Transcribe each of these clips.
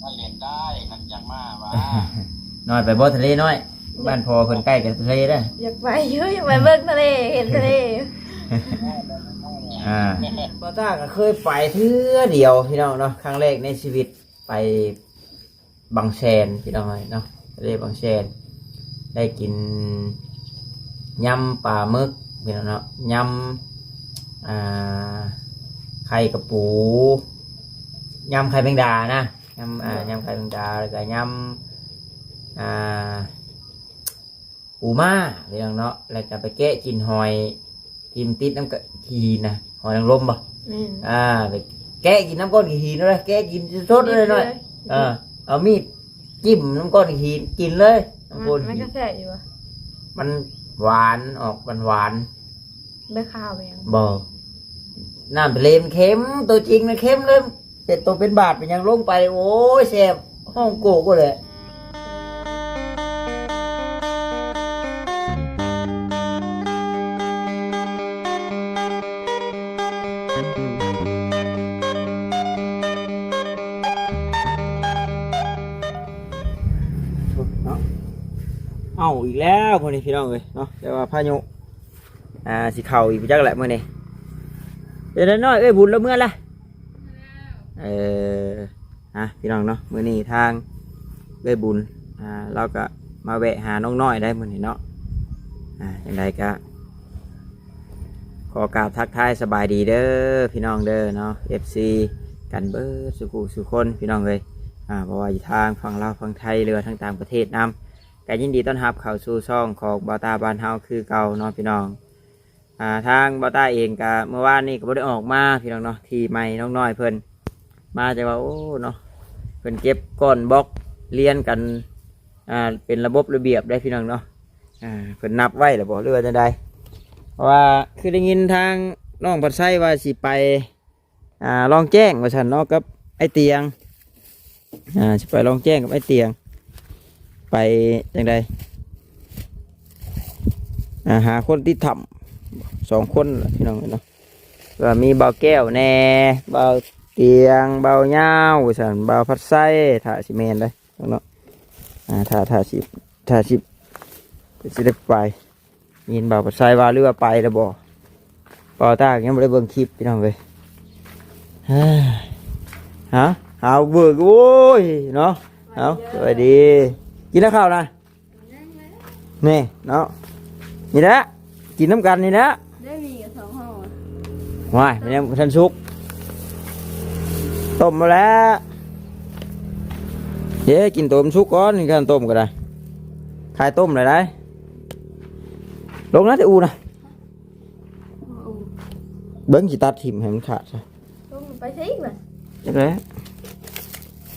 ມາຫຼິ້ນໄດ້ ຄັນຢາກມາຫວາ. ນ້ອຍໄປບໍ່ທະເລນ້ອຍ? ບ້ານພໍ່ເພິ່ນໃກ້ກັບທະເລເດ້. ຢາກໄປຢູ່ ຢາກໄປເບິ່ງທະເລ ເຫັນທະເລ. ອ່າ ບໍ່ຕ້າກໍເຄີຍໄປເທື່ອດຽວພີ່ນ້ອງເນາະ ຄັ້ງແລກໃນຊີວິດ ໄປບາງແສນພີ່ນ້ອງເອີຍເນາະ ທະເລບາງແສນ ໄດ້ກິນຍຳປາໝຶກພີ່ນ້ອງເນາະ ຍຳ ອ່າ ໄຂ່ກະປູ ຍຳໄຂ່ແມງດານະ ຍຳ ອ່າ ຍຳໄຂ່ແມງດາ ແລ້ວກໍຍຳ ອ່າ ປູມ້າພີ່ນ້ອງເນາະ ແລ້ວກໍໄປແກະກິນຫອຍທີ່ມັນຕິດນຳກະ ຂີ້ຫີນນະ ຫອຍນາງລົມບໍ່? ແມ່ນ ອ່າ ໄປແກະກິນນຳກ້ອນຂີ້ຫີນເລີຍ ແກະກິນສົດໆເລີຍເນາະ. ເອີ ເອົາມີດຈິ້ມນຳກ້ອນຂີ້ຫີນກິນເລີຍ ນຳກ້ອນ ມັນກໍແຊບຢູ່. ມັນຫວານ ອອກຫວານໆ ບໍ່ຄາວແມ່ນບໍ່? ນ້ຳທະເລມັນເຄັມ ຕົວຈິງນະເຄັມເລີຍ ເປັນຕົວເປັນບາດເປັນຫຍັງລົງໄປ ໂອ້ຍ ແຊບ ຮ້ອງໂກໂກແຫຼະ. ເນາະ ເອົາອີກແລ້ວມື້ນີ້ພີ່ນ້ອງເອີຍເນາະ ແຕ່ວ່າພາຍຸ ອ່າ ຊິເຂົ້າອີກຈັກແຫຼະມື້ນີ້. ເປັນໄດນ້ອຍ ເອີຍ ບຸນລະເມືອລະ? ເອີ ອ່ະ ພີ່ນ້ອງເນາະ ມື້ນີ້ທາງເອື້ອຍບຸນ ອ່າ ລາວກະມາແວະຫານ້ອງນ້ອຍໄດ້ມື້ນີ້ເນາະ. ອ່າ ຈັ່ງໃດກະຂໍກາບທັກທາຍສະບາຍດີເດີພີ່ນ້ອງເດີເນາະ ເອັຟຊີ ກັນເບິດສູ່ຜູ້ສູ່ຄົນພີ່ນ້ອງເອີຍ. ອ່າ ບໍ່ວ່າຢູ່ທາງຝັ່ງລາວ ຝັ່ງໄທ ຫຼືວ່າທາງຕ່າງປະເທດນຳ ກະຍິນດີຕ້ອນຮັບເຂົ້າສູ່ຊ່ອງຂອງບ່າວຕ້າບ້ານເຮົາຄືເກົ່າເນາະພີ່ນ້ອງ. ອ່າ ທາງບ່າວຕ້າເອງກະເມື່ອວານນີ້ກໍບໍ່ໄດ້ອອກມາພີ່ນ້ອງເນາະ ທີ່ໃໝ່ນ້ອງນ້ອຍເພິ່ນມາ ແຕ່ວ່າ ໂອ້ ເນາະ ເພິ່ນເກັບກ້ອນບລັອກລຽນກັນ ອ່າ ເປັນລະບົບລະບຽບໄດ໋ພີ່ນ້ອງເນາະ. ອ່າ ເພິ່ນນັບໄວ້ແລ້ວບໍ່ ຫຼືວ່າຈັ່ງໃດ? ເພາະວ່າຄືໄດ້ຍິນທາງນ້ອງພັດໄຊວ່າຊິໄປ ອ່າ ລອງແຈ້ງວ່າຊັ້ນເນາະ ກັບອ້າຍຕຽງ. ອ່າ ຊິໄປລອງແຈ້ງກັບອ້າຍຕຽງ ໄປຈັ່ງໃດ ອ່າ ຫາຄົນຕິດຖ້ຳສອງຄົນລະພີ່ນ້ອງເນາະ ວ່າມີບ່າວແກ້ວແດ່ ບ່າວຕຽງ ບ່າວຍາວວ່າຊັ້ນ ບ່າວພັດໄຊ ຖ້າຊິແມ່ນເດ້ເນາະ. ອ່າ ຖ້າ ຖ້າຊິ ຖ້າຊິ ຊິໄດ້ໄປ ຍິນບ່າວປະໄຊວ່າ ຫຼືວ່າໄປແລ້ວບໍ່? ບ່າວຕ້າຍັງບໍ່ໄດ້ເບິ່ງຄລິບພີ່ນ້ອງເອີຍ. ຮະ ຫາເບິ່ງ ໂອ້ຍ ເນາະ. ເອົາ ສະບາຍດີ ກິນແລ້ວເຂົ້ານະ? ນີ້ເນາະ ນີ້ແຫຼະ ກິນນຳກັນນີ້ແຫຼະ. ໄດ້ມີກັບສອງຫໍ່. ວ້າຍ ມັນຍັງບໍ່ທັນສຸກ ຕົ້ມມາແລ້ວ. ເດ້ ກິນໂຕມັນສຸກກ່ອນ ຄັນຕົ້ມກໍໄດ້ ຂາຍຕົ້ມແລ້ວໄດ໋. ລົງນະ ແຕ່ອູນະ ເບິ່ງຊິຕັດຖິ້ມໃຫ້ມັນຂາດຊະ. ລົງໄປໃສອີກລະ? ຈັກແຫຼະ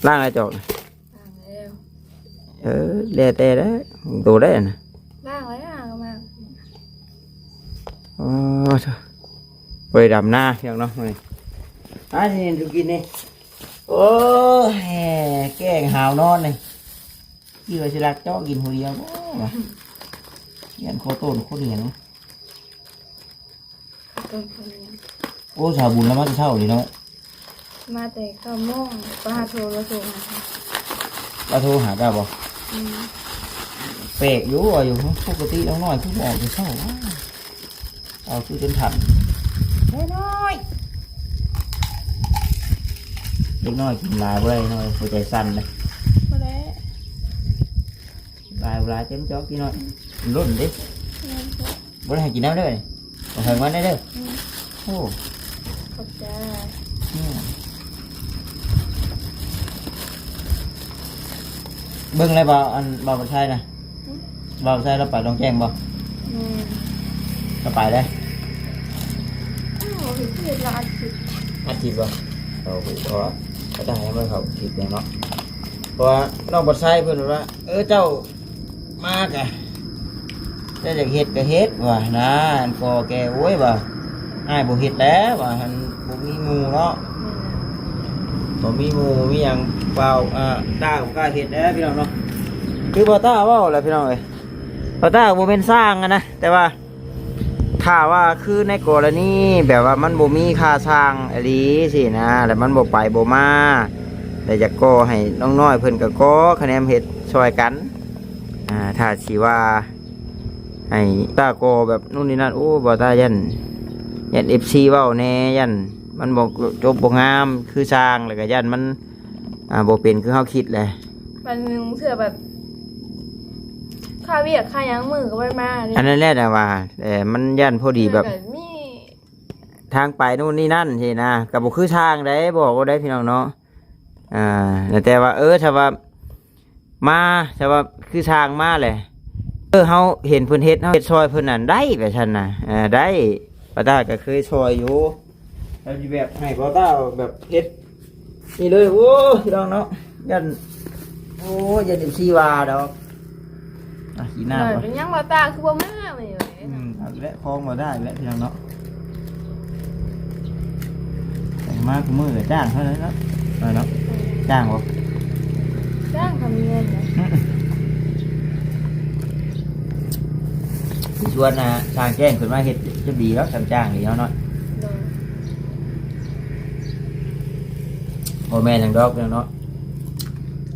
ລ້າງແລ້ວຈອກນະ. ລ້າງແລ້ວ. ເອີ ແລ້ວແຕ່ແຫຼະ ໂຕໄດ້ນະ ລ້າງແລ້ວ ລ້າງມາ. ໂອ້ ໂທ້ ບໍ່ໄດ້ດຳນາພີ່ນ້ອງເນາະມື້ນີ້. ອ່າ ຊິເຮັດສູ່ກິນນີ້ ໂອ້ຍ ແກງຫາວນອນນີ້ ຄິດວ່າຊິລັກເຈາະກິນຜູ້ດຽວບໍ່ວະ ຢ້ານຄໍໂຕນຄົນຫຍັງ. ໂອ້ ສາວບຸນລາວມາແຕ່ເຊົ້ານີ້ເນາະ. ມາແຕ່ເກົ້າໂມງ ປາໂທລາໂທຫາ ລາໂທຫາເຈົ້າບໍ່? ອືມ ແປກຢູ່ວ່າຢູ່ ປົກກະຕິນ້ອງນ້ອຍຄືບໍ່ອອກແຕ່ເຊົ້າວະ ເອົາຄືຈົນທັນ. ເດັກນ້ອຍ ເດັກນ້ອຍກິນຫຼາຍບໍ່ໄດ້ນ້ອຍ ຫົວໃຈສັ່ນເດ້. ບໍ່ໄດ້ ຫຼາຍ ຫຼາຍເຕັມຈອກກິນໜ້ອຍ ອືມ ລົ້ນເດ້. ແມ່ນ ບໍ່ໄດ້ໃຫ້ກິນນ້ຳເດີ ຂອງເພິ່ນມາໄດ້ເດີ. ອືມ ໂອ້ ຂອບໃຈ. ອືມ ເບິ່ງແລ້ວບໍ່ ອັນ ບ່າວປະໄຊນະ? ອືມ ບ່າວປະໄຊລາວໄປດອງແຈ້ງບໍ່? ແມ່ນ ລາວໄປເດ້. ອ້າວ ເຫັນເພິ່ນລະອັດຄລິບ ອັດຄລິບບໍ່? ເອົາ ເພາະວ່າ ກໍໄດ້ໃຫ້ມັນເຂົ້າຄລິບແດ່ເນາະ. ເພາະວ່ານ້ອງປະໄຊເພິ່ນວ່າ ເອີ ເຈົ້າ ມາກະ ເຈົ້າຢາກເຮັດກະເຮັດວ່ານະ ອັນກໍແກ ໂອ້ຍ ວ່າ ອ້າຍບໍ່ເຮັດແລ້ວວ່າ ຫັ້ນ ບໍ່ມີໝູ່ເນາະ. ແມ່ນແລ້ວ ບໍ່ມີໝູ່ບໍ່ມີຫຍັງ ບ່າວ ອ່າ ຕ້າກໍບໍ່ກ້າເຮັດແລ້ວພີ່ນ້ອງເນາະ. ຄືບ່າວຕ້າເວົ້າແຫຼະພີ່ນ້ອງເອີຍ ບ່າວຕ້າກໍບໍ່ແມ່ນຊ່າງຫັ້ນນະ ແຕ່ວ່າ ຖ້າວ່າຄືໃນກໍລະນີແບບວ່າມັນບໍ່ມີຄ່າຊ່າງອີ່ຫຼີຊີ້ນະ ແລ້ວມັນບໍ່ໄປບໍ່ມາ ແລະຢາກກໍ່ໃຫ້ນ້ອງນ້ອຍເພິ່ນກໍກໍ່ຂະແໜມເຮັດຊ່ອຍກັນ. ອ່າ ຖ້າຊິວ່າໃຫ້ຕາກໍ່ແບບໂນ່ນນີ້ນັ້ນ ໂອ້ ບໍ່ຕາຢ້ານ ຢ້ານເອັຟຊີເວົ້າແດ່ ຢ້ານມັນບໍ່ຈົບບໍ່ງາມຄືຊ່າງ ແລ້ວກໍຢ້ານມັນ ອ່າ ບໍ່ເປັນຄືເຮົາຄິດແຫຼະ. ບາງເທື່ອແບບຄ່າວຽກຄ່າຫຍັງມື້ກໍບໍ່ໄດ້ມາເດ້. ອັນນັ້ນແຫຼະນະວ່າ ແຕ່ມັນຢ້ານພໍດີແບບ ແລ້ວກໍມີ ທາງໄປໂນ່ນນີ້ນັ້ນຊີ້ນະ ກໍບໍ່ຄືຊ່າງໃດ ບອກໂລດໄດ໋ພີ່ນ້ອງເນາະ. ອ່າ ແຕ່ວ່າ ເອີ ຖ້າວ່າມາ ຖ້າວ່າຄືຊ່າງມາແຫຼະ ເອີ ເຮົາເຫັນເພິ່ນເຮັດ ເຮົາເຮັດຊ່ອຍເພິ່ນນັ້ນໄດ້ ແບບຊັ້ນນະ. ເອີ ໄດ້ ປ້າຕາກໍເຄີຍຊ່ອຍຢູ່ ແລ້ວຊິແບບໃຫ້ປ້າຕາແບບເຮັດ ນີ້ເລີຍ. ໂອ້ ພີ່ນ້ອງເນາະ ຢ້ານ ໂອ້ ຢ້ານເອັຟຊີວ່າດອກ. ອ່ະ ຂີ້ໜ້າ ເອີ ບໍ່ ເປັນຫຍັງບໍ່ຕາຄືບໍ່ມາມື້ນີ້? ອືມ ເອົາອີກແລ້ວ ຄອງບໍ່ໄດ້ອີກແລ້ວ ພີ່ນ້ອງເນາະ. ແຕ່ງມາຄູ່ມື້ກໍຈ້າງເທົ່ານັ້ນເນາະ ເນາະ ຈ້າງບໍ່? ຈ້າງກໍມີເງິນນະ. ອືມ ຊິຊວນ ອ່າ ຊ່າງແຈ້ງຂຶ້ນມາເຮັດຈະດີແລ້ວ ຊ່າງຈ້າງນີ້ເນາະ. ໂດຍ ບໍ່ແມ່ນຫຍັງດອກເນາະ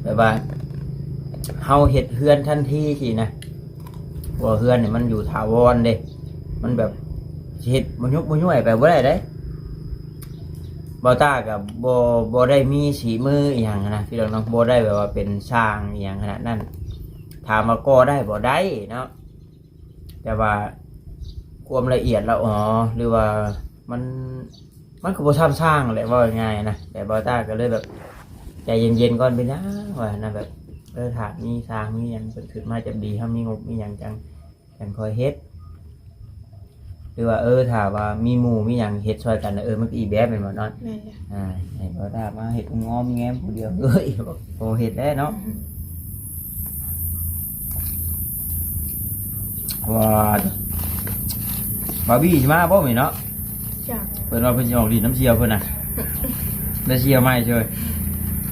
ແບບວ່າເຮົາເຮັດເຮືອນທັນທີຊີ້ນະ ເພາະວ່າເຮືອນນີ້ມັນຢູ່ຖາວອນເດ້ ມັນແບບຊິເຮັດບໍ່ຍຸກບໍ່ຍ່ວຍໄປບໍ່ໄດ້ເດ້. ບ່າວຕ້າກໍບໍ່ ບໍ່ໄດ້ມີສີມືອີ່ຫຍັງນະ ພີ່ນ້ອງເນາະ ບໍ່ໄດ້ແບບວ່າເປັນຊ່າງອີ່ຫຍັງຂະໜາດນັ້ນ. ຖາມວ່າກໍ່ໄດ້ບໍ່? ໄດ້ເນາະ ແຕ່ວ່າຄວາມລະອຽດລະອໍ ຫຼືວ່າມັນ ມັນກໍບໍ່ຊ່ຳຊ່າງແຫຼະ ເວົ້າງ່າຍໆນະ. ແຕ່ບ່າວຕ້າກໍເລີຍແບບໃຈເຢັນໆກ່ອນ ເປັນຫຍັງວ່ານະ ແບບ ເອີ ຖ້າມີຊ່າງມີຫຍັງເພິ່ນຂຶ້ນມາຈະດີ ເຮົາມີງົບມີຫຍັງຈັ່ງ ຈັ່ງຄ່ອຍເຮັດ ຫຼືວ່າ ເອີ ຖ້າວ່າມີໝູ່ມີຫຍັງເຮັດຊ່ອຍກັນ ເອີ ມັນກໍອີກແບບແມ່ນບໍ່ເນາະ. ແມ່ນແຫຼະ ອ່າ ໃຫ້ບ່າວຕ້າມາເຮັດງອມແງມຜູ້ດຽວ ເອີຍ ບໍ່ເຮັດແລ້ວເນາະ. ອືມ ວ່າ ບາບີຊິມາບໍ່ມື້ນີ້ເນາະ? ຈ້າ ເພິ່ນວ່າເພິ່ນຊິອອກຫຼິ້ນນຳສ່ຽວເພິ່ນນະ ໄດ້ສ່ຽວໃໝ່ເຊີຍ.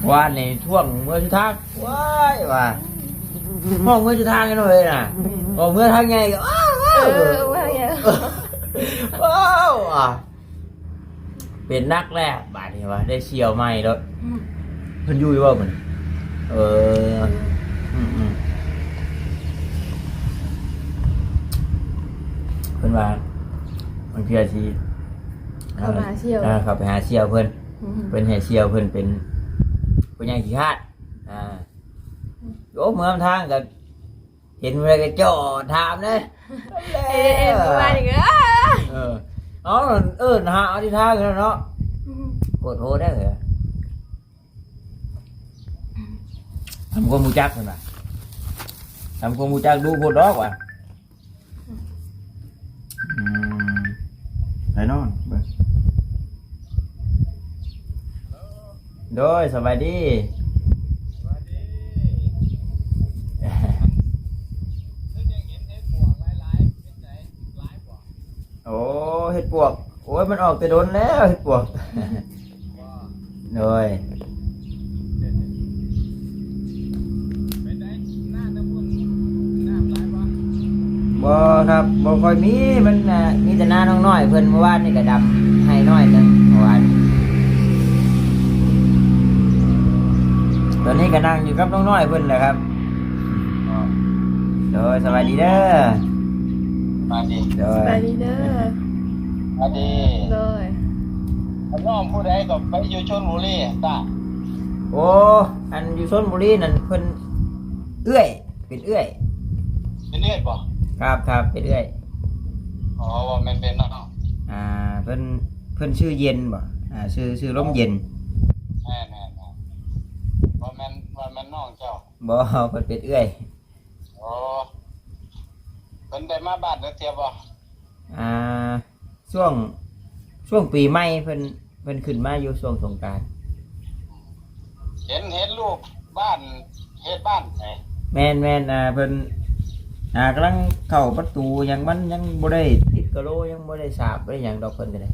ວານນີ້ທວງເມືອສຸທາງ ວ້າຍວ່າ ຫ້ອງເມືອສຸທາງເລີຍນະ ອອກເມືອທາງໃຫຍ່ກໍ ວ້າວ ເອີ ເອີ ເອີ ເມືອທາງໃຫຍ່ ວ້າວ ອ່າ ເປັນໜັກແລ້ວບາດນີ້ວ່າ ໄດ້ສ່ຽວໃໝ່ໂລດ. ອືມ ເພິ່ນຢູ່ຢູ່ບໍ່ເພິ່ນ? ເອີ ອືມ ອືມ ເພິ່ນວ່າບາງເທື່ອຊິ ເຂົ້າໄປຫາສ່ຽວ ອ່າ ເຂົ້າໄປຫາສ່ຽວເພິ່ນ. ອືມ ເພິ່ນໃຫ້ສ່ຽວເພິ່ນເປັນຜູ້ໃຫຍ່ຂີ້ຄ້ານ ອ່າ ໂອ້ ເມືອນຳທາງກໍເຫັນຜູ້ໃດກໍຈ່ອຖາມເດ້. ເອີ ເອີ ເອີ ເອີ ເອົາ ເອີ້ນຫາອະທິຖານກັນເນາະ. ອືມ ໂພດໂພແດ່ເອີຍ ທຳຄວາມຮູ້ຈັກເພິ່ນວ່າ ທຳຄວາມຮູ້ຈັກດຸໂພດດອກວ່າ. ອືມ ໄປນອນເບິ່ງ. ໂດຍ ສະບາຍດີ ສະບາຍດີ. ຄືຍັງເຫັນເຫັດປວກຫຼາຍໆ ເປັນໃດ ຫຼາຍບໍ່? ໂອ້ ເຫັດປວກ ໂອ້ຍ ມັນອອກແຕ່ດົນແລ້ວເຫັດປວກ. ໂດຍ ເປັນໃດ ນາທາງພຸ້ນ ນ້ຳຫຼາຍບໍ່? ບໍ່ຄັບ ບໍ່ຄ່ອຍມີ ມັນ ອ່າ ມີແຕ່ນານ້ອງນ້ອຍເພິ່ນ ມື້ວານນີ້ກໍດຳໃຫ້ໜ້ອຍໜຶ່ງ ເມື່ອວານ. ຕອນນີ້ກໍນັ່ງຢູ່ກັບນ້ອງນ້ອຍເພິ່ນແຫຼະຄັບ. ໂດຍ ສະບາຍດີເດີ ສະບາຍດີ ໂດຍ ສະບາຍດີເດີ ສະບາຍດີ ໂດຍ. ນ້ອງຜູ້ໃດກໍໄປຢູ່ຊົນບຸລີຕາ? ໂອ້ ອັນຢູ່ຊົນບຸລີນັ້ນເພິ່ນເອື້ອຍ ເປັນເອື້ອຍ ເປັນເອື້ອຍບໍ່? ຄັບ ຄັບ ເປັນເອື້ອຍ. ອໍ ບໍ່ແມ່ນເປັນນ້ອງ ອ່າ ເພິ່ນ ເພິ່ນຊື່ເຢັນບໍ່? ອ່າ ຊື່ ຊື່ລົມເຢັນ. ແມ່ນໆໆ ບໍ່ແມ່ນ ບໍ່ແມ່ນນ້ອງເຈົ້າ? ບໍ່ ເພິ່ນເປັນເອື້ອຍ. ອໍ ເພິ່ນໄດ້ມາບ້ານຈັກເທື່ອບໍ່? ອ່າ ຊ່ວງ ຊ່ວງປີໃໝ່ເພິ່ນ ເພິ່ນຂຶ້ນມາຢູ່ຊ່ວງສົງການ. ເຫັນ ເຫັນຮູບບ້ານ ເຮັດບ້ານໃດ? ແມ່ນໆ ອ່າ ເພິ່ນ ອ່າ ກຳລັງເຂົ້າປະຕູຫຍັງ ມັນຍັງບໍ່ໄດ້ຕິດກະໂຫຼ ຍັງບໍ່ໄດ້ສາບ ບໍ່ໄດ້ຫຍັງດອກ ເພິ່ນກໍໄດ້. ອໍ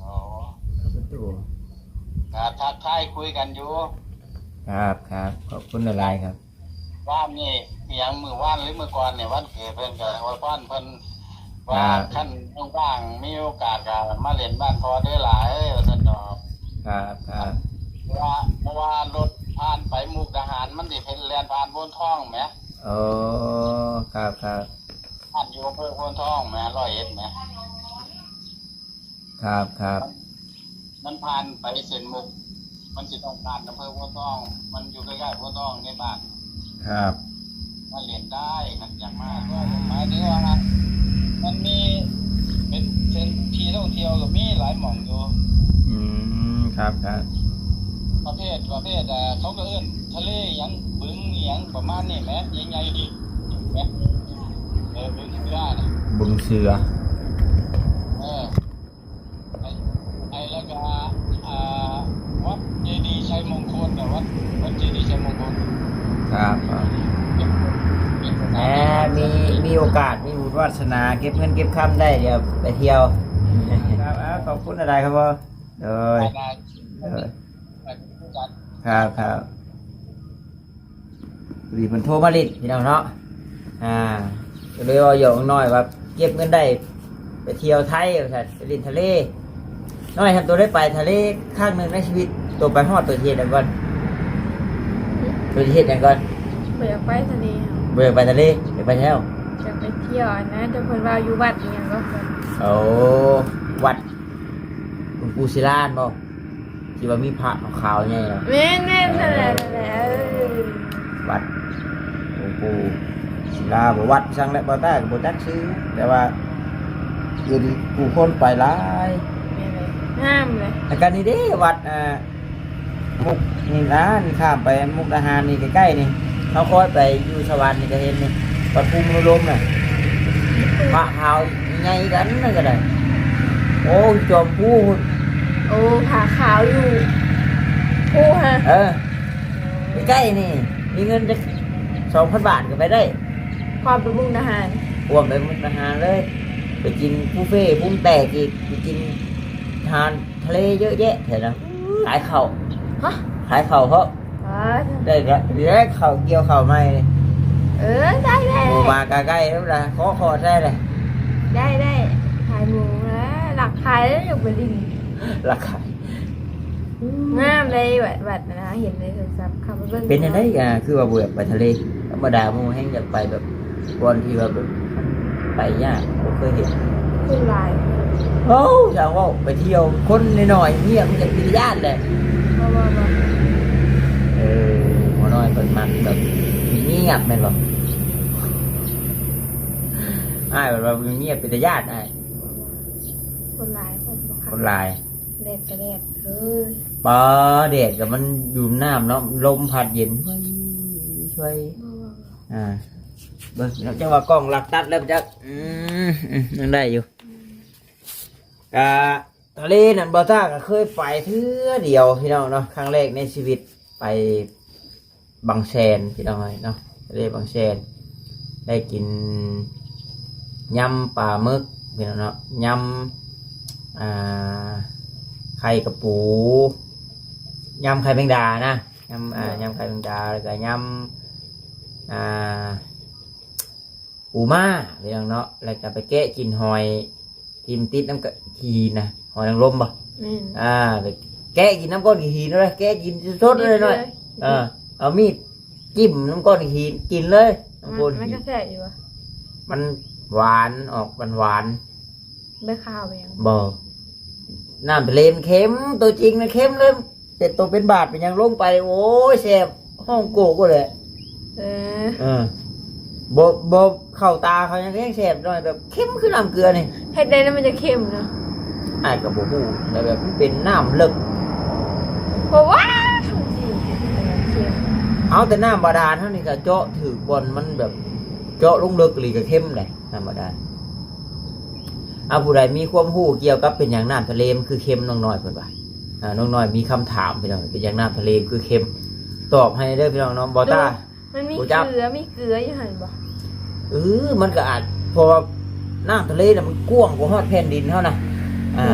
ເຂົ້າປະຕູ ກໍທັກທາຍຄຸຍກັນຢູ່. ຄັບໆ ຂອບຄຸນຫຼາຍໆ ຄັບ. ວານນີ້ອີຫຍັງ ມື້ວານຫຼືມື້ກ່ອນນີ້ ວັນເກີດເພິ່ນ ກໍອວຍພອນເພິ່ນວ່າ ຄັນວ່າງໆ ມີໂອກາດກໍມາຫຼິ້ນບ້ານພໍ່ເດີຫຼາເອີຍ ວ່າຊັ້ນດອກ. ຄັບໆ. ວ່າ ເພາະວ່າລົດຜ່ານໄປມຸກດາຫານ ມັນຊິເປັນແລ່ນຜ່ານໂພນທອງແໝ. ອໍ ຄັບໆ ຜ່ານຢູ່ອຳເພີໂພນທອງແໝ ຮ້ອຍເອັດແໝ. ຄັບໆ ມັນຜ່ານໄປເສັ້ນມຸກ ມັນຊິຕ້ອງຜ່ານອຳເພີໂພນທອງ ມັນຢູ່ໃກ້ໆໂພນທອງໃນບ້ານ. ຄັບ ມາຫຼິ້ນໄດ້ ຄັນຢາກມາ ກໍໝາຍເຖິງວ່າມັນມີເປັນເສັ້ນທີ່ທ່ອງທ່ຽວກໍມີຫຼາຍໝ່ອງຢູ່. ອືມ ຄັບໆ ປະເພດ ປະເພດ ເອີ ເຂົາກໍເອີ້ນທະເລຫຍັງ ບຶງຫຍັງປະມານນີ້ແໝ ໃຫຍ່ໆ ແໝ ເອີ ບຶງເສືອນະ ບຶງເສືອ ເອີ. ໄອ້ ແລ້ວກໍ ອ່າ ວັດເຈດີໄຊມົງຄົນນະ ວັດ ວັດເຈດີໄຊມົງຄົນ. ຄັບ ແໝ ມີ ມີໂອກາດ ມີບຸນວາສະໜາ ເກັບເງິນເກັບຄຳໄດ້ ດຽວໄປທ່ຽວ. ຄັບ ເອົາ ຂອບຄຸນຫຼາຍໆ ຄັບ ໂດຍ ຄັບໆ. ພໍດີເພິ່ນໂທມາຫຼິ້ນພີ່ນ້ອງເນາະ ອ່າ ກໍເລີຍເວົ້າຫຍອກນ້ອຍວ່າເກັບເງິນໄດ້ໄປທ່ຽວໄທວ່າຊັ້ນ ໄປຫຼິ້ນທະເລ. ນ້ອຍຫັ້ນໂຕໄດ້ໄປທະເລຄັ້ງໜຶ່ງໃນຊີວິດ ໂຕໄປຮອດໂຕຊິເຮັດຫຍັງກ່ອນ? ໂຕຊິເຮັດຫຍັງກ່ອນ? ບໍ່ຢາກໄປທະເລ. ບໍ່ຢາກໄປທະເລ ຢາກໄປແຖວ ຢາກໄປທ່ຽວອັນນັ້ນ ແຕ່ເພິ່ນວ່າຢູ່ວັດອີ່ຫຍັງກໍ ໂອ້ ວັດ ຫຼວງປູ່ສິລາແມ່ນບໍ່? ທີ່ວ່າມີພະຂາວໆໃຫຍ່ນະ. ແມ່ນໆ ນັ້ນແຫຼະ ນັ້ນແຫຼະ ເອີ ວັດ ໂອ້ໂຫ ສິລາບໍ່ ວັດສັງແຫຼະ ບໍ່ຕາກໍບໍ່ຈັກຊື່ ແຕ່ວ່າເປັນຜູ້ຄົນໄປຫຼາຍ. ແມ່ນເລີຍ ງາມເລີຍ. ແລ້ວກໍນີ້ເດ້ ວັດ ອ່າ ມຸກ ນີ້ນະ ນີ້ຂ້າມໄປມຸກດາຫານນີ້ໃກ້ໆນີ້ ເຮົາຄ່ອຍໄປຢູ່ສະຫວັນນີ້ກໍເຫັນນີ້ ວັດພູມະໂນລົມນະ ພະຂາວໃຫຍ່ກັນນັ້ນກໍໄດ້. ໂອ້ ຈອມພູພຸ້ນ. ໂອ້ ພະຂາວຢູ່ພູຮະ. ເອີ ໃກ້ໆນີ້ ມີເງິນຈັກສອງພັນບາດກໍໄປໄດ້. ຄວາມໄປມຸກດາຫານ ຄວາມໄປມຸກດາຫານເລີຍ ໄປກິນບຸບເຟປຸງແຕກອີກ ໄປກິນອາຫານ ທະເລເຍອະແຍະແຖວນັ້ນ ຂາຍເຂົ້າ. ຮະ? ຂາຍເຂົ້າເພາະ ອໍ ໄດ້ລະ ໄດ້ເຂົ້າ ກ່ຽວເຂົ້າໃໝ່. ເອີ ໄດ້ໆ ໝູ່ມາກະໃກ້ແລ້ວລະ ຂໍຂໍໄດ້ລະ. ໄດ້ໆ ຂາຍໝູລະ ລັກຂາຍແລ້ວ ຢາກໄປຫຼິ້ນ ລັກຂາຍ. ງາມເດ້ ວັດ ວັດນະ ເຫັນໃນໂທລະສັບ ເຂົ້າໄປເບິ່ງ. ເປັນຈັ່ງໃດ ອ່າ ຄືວ່າບໍ່ຢາກໄປທະເລ? ທຳມະດາໝູ່ແຮ່ງຢາກໄປແບບ ບ່ອນທີ່ວ່າແບບໄປຍາກ ບໍ່ເຄີຍເຫັນ. ຄົນຫຼາຍ. ໂອ້ ຊ່າງເວົ້າ ໄປທ່ຽວ ຄົນນ້ອຍໆ ງຽບ ມັນກໍເປັນຕາຢ້ານແຫຼະ. ບໍ່ ບໍ່ ບໍ່. ເອີ ໝໍນ້ອຍເພິ່ນມັກແບບງຽບແມ່ນບໍ່? ອ້າຍເພິ່ນວ່າງຽບເປັນຕາຢ້ານ ອ້າຍ. ຄົນຫຼາຍ ຄົນບໍ່ຄັກ ຄົນຫຼາຍ. ແດດກໍແດດເອີຍ ປ້າ ແດດກໍມັນຢູ່ນ້ຳເນາະ ລົມພັດເຢັນ ຊ່ວຍ ຊ່ວຍ. ບໍ່ ບໍ່ ບໍ່. ອ່າ ເບິ່ງ ຈັກວ່າກ້ອງລັກຕັດແລ້ວຈັກ. ອືມ ອືມ ຍັງໄດ້ຢູ່. ກະທະເລນັ້ນ ບໍ່ຕ້າກໍເຄີຍໄປເທື່ອດຽວພີ່ນ້ອງເນາະ ຄັ້ງແລກໃນຊີວິດ ໄປ ບາງແສນພີ່ນ້ອງເອີຍເນາະ ທະເລບາງແສນ ໄດ້ກິນຍຳປາໝຶກພີ່ນ້ອງເນາະ ຍຳ ອ່າ ໄຂ່ກະປູ ຍຳໄຂ່ແມງດານະ ຍຳ ອ່າ ໂດຍ ຍຳໄຂ່ແມງດາ ແລ້ວກະຍຳ ອ່າ ປູມ້າພີ່ນ້ອງເນາະ ແລ້ວກໍໄປແກະກິນຫອຍທີ່ມັນຕິດນຳກະຫີນນະ ຫອຍນາງລົມບໍ່? ແມ່ນ ອ່າ ໄປແກະກິນນຳກ້ອນຂີ້ຫີນເລີຍ ແກະກິນສົດໆເລີຍເນາະ. ເອີ ເອົາມີດຈິ້ມນຳກ້ອນຂີ້ຫີນກິນເລີຍ ນ້ຳກ້ອນ ມັນ ມັນກໍແຊບຢູ່ຫວາ? ມັນຫວານ ອອກຫວານໆ. ບໍ່ຄາວຫຍັງ? ບໍ່ ນ້ຳທະເລມັນເຄັມ ຕົວຈິງນະເຄັມເລີຍ. ເປັນໂຕເປັນບາດເປັນຫຍັງລົງໄປ ໂອ້ຍ ແສບ ຮ້ອງໂກໂກແຫຼະ. ເອີ ເອີ ບໍ່ ບໍ່ເຂົ້າຕາເຂົ້າຫຍັງແຮງແສບໜ້ອຍ ແບບເຄັມຄືນ້ຳເກືອນີ້. ເຮັດໄດ້ແລ້ວມັນຈະເຄັມເນາະ? ອ້າຍກໍບໍ່ຮູ້ ແຕ່ແບບມັນເປັນນ້ຳເລິກ. ບໍ່ວ່າ ເອົາແຕ່ນ້ຳບາດານເຮົານີ້ກໍເຈາະຖືກບ່ອນມັນແບບ ເຈາະລົງເລິກອີ່ຫຼີກໍເຄັມແຫຼະ ນ້ຳບາດານ. ອາ ຜູ້ໃດມີຄວາມຮູ້ກ່ຽວກັບເປັນຫຍັງນ້ຳທະເລມັນຄືເຄັມ ນ້ອງນ້ອຍເພິ່ນວ່າ. ອາ ນ້ອງນ້ອຍມີຄຳຖາມພີ່ນ້ອງ ເປັນຫຍັງນ້ຳທະເລມັນຄືເຄັມ? ຕອບໃຫ້ເດີພີ່ນ້ອງເນາະ. ບໍ່ຕ້າ ມັນມີເກືອ ມີເກືອຢູ່ຫັ້ນບໍ່? ເອີ ມັນກໍອາດ ເພາະວ່ານ້ຳທະເລນະມັນກວ້າງກວ່າຮອດແຜ່ນດິນເຮົານະ. ອາ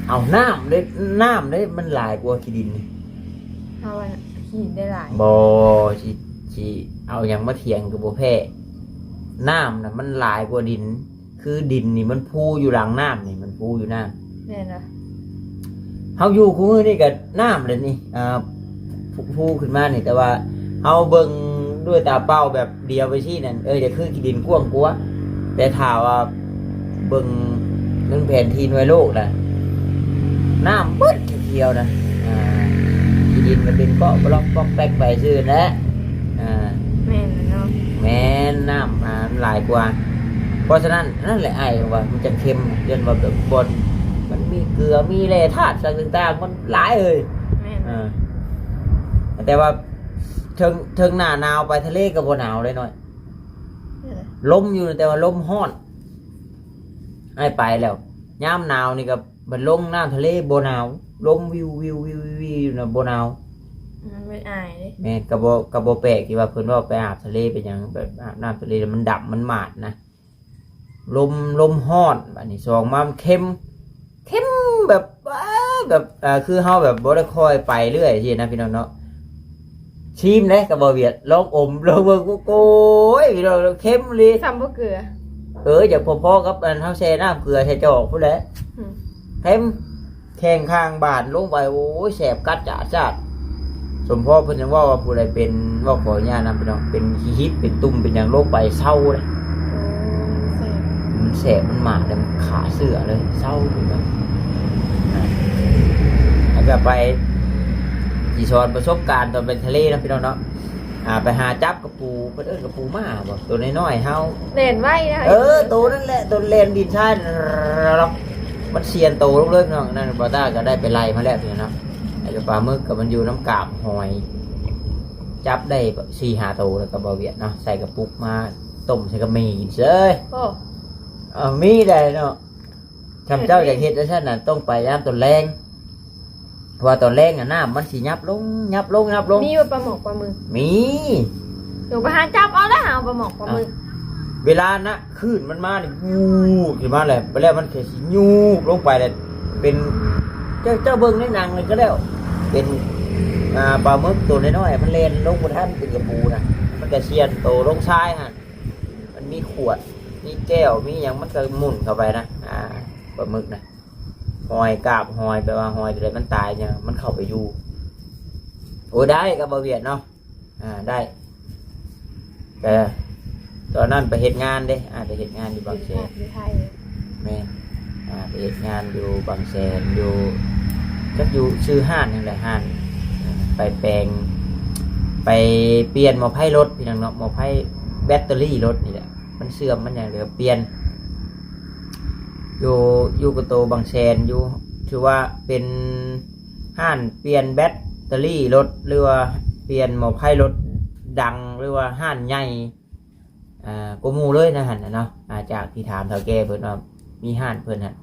ເອົານ້ຳເດ້ ນ້ຳເດ້ ມັນຫຼາຍກວ່າຂີ້ດິນນີ້. ເຮົາວ່າຫີນໄດ້ຫຼາຍ. ບໍ່ ຊິ ຊິເອົາຫຍັງມາຖຽງກໍບໍ່ແພ້. ນ້ຳນະມັນຫຼາຍກວ່າດິນ. ຄືດິນນີ້ມັນຟູຢູ່ຫຼັງນ້ຳນີ້ ມັນຟູຢູ່ນ້ຳ. ແມ່ນລະ. ເຮົາຢູ່ຄູ່ມື້ນີ້ກໍນ້ຳແຫຼະນີ້ ອ່າ ພູ ພູຂຶ້ນມານີ້ ແຕ່ວ່າເຮົາເບິ່ງດ້ວຍຕາເປົ່າແບບດຽວໄປຊີ້ນັ້ນ ເອີ ຈະຄືຂີ້ດິນກວ້າງກວ່າ ແຕ່ຖ້າວ່າເບິ່ງເບິ່ງແຜນທີ່ໜ່ວຍໂລກນະ ນ້ຳເບິດຂຽວໆນະ ອ່າ ຂີ້ດິນມັນເປັນເກາະປະລັອກປອກແປັກໄປຊື່ນັ້ນແຫຼະ ອ່າ ແມ່ນແຫຼະເນາະ ແມ່ນ ນ້ຳ ອ່າ ມັນຫຼາຍກວ່າ ເພາະສະນັ້ນ ນັ້ນແຫຼະອ້າຍວ່າມັນຈະເຄັມ ຍ້ອນວ່າແບບບ່ອນມັນມີເກືອ ມີແຮ່ທາດສັງຕ່າງໆ ມັນຫຼາຍເອີຍ ແມ່ນ ເອີ ແຕ່ວ່າເຖິງ ເຖິງໜ້າໜາວໄປທະເລກໍບໍ່ໜາວເລີຍນ້ອຍ ເອີ ລົມຢູ່ ແຕ່ວ່າລົມຮ້ອນ ອ້າຍໄປແລ້ວ ຍາມໜາວນີ້ກໍ ບັດລົງນ້ຳທະເລບໍ່ໜາວ ລົມວິວໆໆໆຢູ່ນະບໍ່ໜາວ ມັນບໍ່ອາຍເດ້ ແມ່ນ ກໍບໍ່ ກໍບໍ່ແປກທີ່ວ່າເພິ່ນເວົ້າໄປອາບທະເລເປັນຫຍັງ ແບບອາບນ້ຳທະເລແລ້ວມັນດຳມັນໝາດນະ ລົມ ລົມຮ້ອນ ບາດນີ້ສອງມາມັນເຄັມ ເຄັມແບບ ເອີ ແບບ ເອີ ຄືເຮົາແບບບໍ່ໄດ້ຄ່ອຍໄປເລື້ອຍຊີ້ນະພີ່ນ້ອງເນາະ ຊີມເດ້ກັບບໍ່ວຽດ ລອງອົມລອງເບິ່ງ ໂອ້ຍ ພີ່ນ້ອງ ເຄັມອີ່ຫຼີ ສ່ຳບໍ່ເກືອ ເອີ ຢາກພໍໆກັບອັນເຮົາແຊ່ນ້ຳເກືອໃສ່ຈອກພຸ້ນແຫຼະ ອືມ ເຄັມ ແຂ້ງຂ້າງບາດລົງໄປ ໂອ້ຍ ແສບກັດຈາດຈາດ ສົມພໍເພິ່ນຍັງເວົ້າວ່າຜູ້ໃດເປັນ ເວົ້າຂໍອະນຸຍາດນຳພີ່ນ້ອງ ເປັນຂີ້ຫິດ ເປັນຕຸ່ມ ເປັນຫຍັງລົງໄປເຊົາເດ້ ໂອ້ ມັນແສບ ມັນແສບ ມັນໝາດ ແລ້ວມັນຂ້າເຊື້ອເລີຍ ເຊົາເລີຍ ແລ້ວກໍໄປ ຊິສອນປະສົບການຕອນໄປທະເລເນາະພີ່ນ້ອງເນາະ ອ່າ ໄປຫາຈັບກະປູ ເພິ່ນເອີ້ນກະປູມ້າບໍ ໂຕນ້ອຍໆເຮົາ ແລ່ນໄວນະ ເອີ ໂຕນັ້ນແຫຼະ ໂຕແລ່ນດິນຊາຍ ມັນເຊຍນໂຕລົງເລີຍພີ່ນ້ອງ ນັ້ນບ່າວຕ້າກໍໄດ້ໄປໄລ່ມາແລ້ວພີ່ນ້ອງເນາະ ໄອ້ປາໝຶກກໍມັນຢູ່ນຳກາບຫອຍ ຈັບໄດ້ສີ່ຫ້າໂຕ ແລ້ວກໍບ່າວຫວຽດເນາະ ໃສ່ກະປຸກມາຕົ້ມໃສ່ກັບໝີ່ກິນເຊີຍ ໂອ້ ເອີ ມີໄດ໋ເນາະ ຄັນເຈົ້າຢາກເຮັດຈັ່ງຊັ້ນນະ ຕ້ອງໄປຍາມຕອນແລງ ເພາະວ່າຕອນແລງນະ ນ້ຳມັນຊິຫຍັບລົງ ຫຍັບລົງ ຫຍັບລົງ ມີຢູ່ປາໝອກປາໝຶກ ມີ ໂຕໄປຫາຈັບເອົາແລ້ວ ຫາປາໝອກປາໝຶກ ອ່ະ ເວລານະ ຄື້ນມັນມານີ້ ວູບຂຶ້ນມາແລ້ວ ໄປແລ້ວມັນກໍຊິຫຍູບລົງໄປແລ້ວ ເປັນ ເຈົ້າ ເຈົ້າເບິ່ງໃນໜັງນີ້ກໍແລ້ວ ເປັນ ອ່າ ປາໝຶກໂຕນ້ອຍໆ ມັນແລ່ນລົງບໍ່ທັນ ເປັນກະປູນະ ມັນກະຊຽນໂຕລົງຊາຍຫັ້ນ ມັນມີຂວດ ມີແກ້ວ ມີຫຍັງ ມັນກໍໝຸ່ນເຂົ້າໄປນະ ອ່າ ປາໝຶກນະ ຫອຍ ກາບຫອຍ ແປວ່າຫອຍໂຕໃດມັນຕາຍ ຫຍັງ ມັນເຂົ້າໄປຢູ່ ໂອ້ ໄດ້ກັບບ່າວຫວຽດເນາະ ອ່າ ໄດ້ ແຕ່ຕອນນັ້ນໄປເຮັດງານເດ້ ອ່າ ໄປເຮັດງານຢູ່ບາງແສນ ຢູ່ໄທ ແມ່ນ ອ່າ ໄປເຮັດງານຢູ່ບາງແສນ ຢູ່ ຈັກຢູ່ຊື່ຮ້ານຫຍັງແຫຼະ ຮ້ານ ໄປແປງ ໄປປ່ຽນໝໍ້ໄຟລົດ ພີ່ນ້ອງເນາະ ໝໍ້ໄຟແບັດເຕີຣີລົດນີ້ແຫຼະ ມັນເສື່ອມມັນຫຍັງ ແລ້ວກໍປ່ຽນ ຢູ່ ຢູ່ກະໂຕບາງແສນ ຢູ່ ຖືວ່າເປັນຮ້ານປ່ຽນແບັດເຕີຣີລົດ ຫຼືວ່າປ່ຽນໝໍ້ໄຟລົດດັງ ຫຼືວ່າຮ້ານໃຫຍ່ ອ່າ ກວ່າໝູ່ເລີຍໃນຫັ້ນນະເນາະ ອ່າ ຈາກທີ່ຖາມເຖົ້າແກ່ເພິ່ນວ່າມີຮ້ານເພິ່ນຫັ້ນ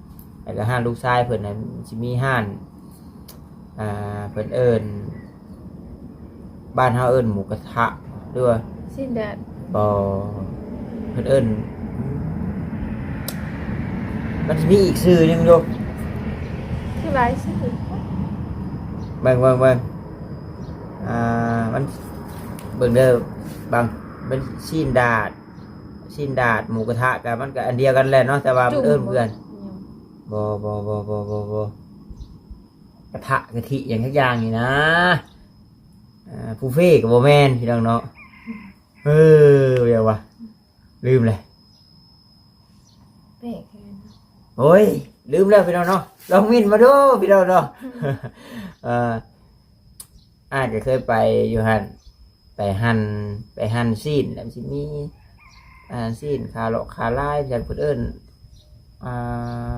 ແລ້ວກໍຮ້ານລູກຊາຍເພິ່ນນັ້ນ ຊິມີຮ້ານ ອ່າ ເພິ່ນເອີ້ນ ບ້ານເຮົາເອີ້ນໝູກະທະ ຫຼືວ່າ ຊີ້ນແດດ ບໍ່ ເພິ່ນເອີ້ນ ມັນຊິມີອີກຊື່ໜຶ່ງຢູ່ ຄືຫຼາຍຊື່ ເບິ່ງ ເບິ່ງ ເບິ່ງ ອ່າ ມັນ ເບິ່ງເດີ ບາງ ມັນຊີ້ນດາດ ຊີ້ນດາດ ໝູກະທະ ກໍມັນກໍອັນດຽວກັນແຫຼະເນາະ ແຕ່ວ່າມັນເອີ້ນ ຈຸ່ມ ເພື່ອນ ບໍ່ ບໍ່ ບໍ່ ບໍ່ ບໍ່ ບໍ່ ບໍ່ ກະທະກະທິຫຍັງຈັກຢ່າງນີ້ນະ ອ່າ ບຸບເຟກໍບໍ່ແມ່ນ ພີ່ນ້ອງເນາະ ເອີ ຫຍັງວະ ລືມແລ້ວ ແປກແຮງ ໂອ້ຍ ລືມແລ້ວ ພີ່ນ້ອງເນາະ ລອງເມັ້ນມາດູ ພີ່ນ້ອງເນາະ ເອີ ອ້າຍກໍເຄີຍໄປຢູ່ຫັ້ນ ໄປຫັ້ນ ໄປຫັ້ນຊີ້ນ ແລ້ວມັນຊິມີ ອ່າ ຊີ້ນຂາເລາະຂາລາຍ ຈັ່ງເພິ່ນເອີ້ນ ອ່າ